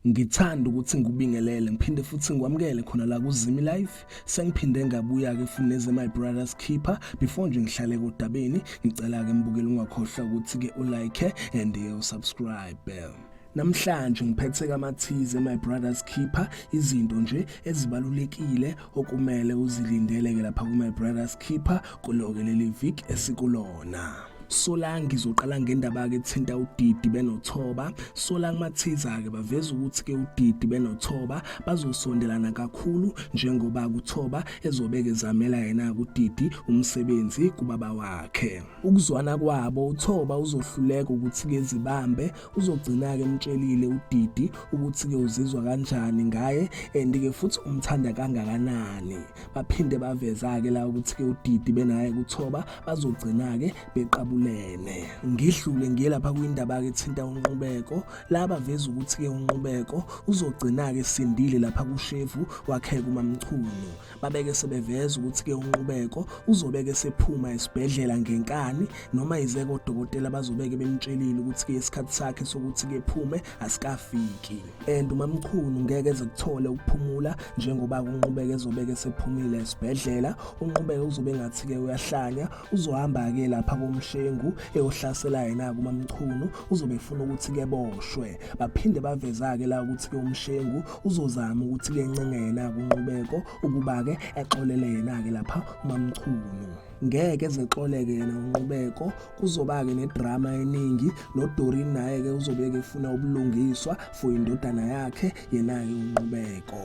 Ngithanda ukuthi ngikubingelele ngiphinde futhi ngikwamukele khona la kuZimi Live. Sengiphinde ngabuya ke futhi neze My Brother's Keeper. Before nje ngihlale kodabeni, ngicela ke mbukeli ungakhohlwa ukuthi ke ulike and usubscribe. Namhlanje ngiphethe kamathize My Brother's Keeper, izinto nje ezibalulekile okumele uzilindele ke lapha ku My Brother's Keeper kuloke leli week esikulona. Sola ngizoqala ngendaba ke ethinta uDidi benoThoba. Sola kumathiza ke baveza ukuthi ke uDidi benoThoba bazosondelana kakhulu njengoba kuThoba ezobeke zamela yena kuDidi umsebenzi kubaba wakhe. Ukuzwana kwabo uThoba uzohluleka ukuthi ke zibambe, uzogcina ke emtshelile uDidi ukuthi ke uzizwa kanjani ngaye and ke futhi umthanda kangakanani. Baphinde baveza ke la ukuthi ke uDidi benaye kuThoba bazogcina ke beqabu ngihlule ngiye lapha kwindaba ke ethinta uNqubeko. Laba veza ukuthi ke uNqubeko uzogcina ke sindile lapha kushevu wakhe kuMamchunu. Babeke sebeveza ukuthi ke uNqubeko uzobeke sephuma esibhedlela ngenkani noma izeke odokotela bazobeke bemtshelile ukuthi ke isikhathi sakhe sokuthi ke phume asikafiki and uMamchunu ngeke ezekuthole ukuphumula njengoba uNqubeko ezobeke sephumile esibhedlela. uNqubeko uzobe ngathi ke uyahlanya, uzohamba ke lapha komshe eyohlasela yena kuMamchunu, uzobe efuna ukuthi ke boshwe. Baphinde baveza ke la ukuthi ke umshengu uzozama ukuthi ke encenge yena kuNqubeko ukuba ke exolele yena ke lapha uMamchunu. Ngeke ezexoleke yena uNqubeko, kuzoba ke nedrama eningi. noDoreen naye ke uzobe ke efuna ubulungiswa for indodana yakhe yena ke uNqubeko.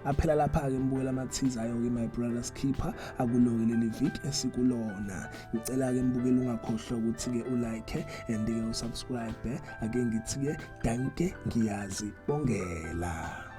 Aphela lapha ke mbukela amathiza ayo ke My Brother's Keeper akuloke leli week esikulona. Ngicela ke mbukeli ungakhohlwa ukuthi ke ulike and ke usubscribe. Ake ngithi ke danke ngiyazi bongela.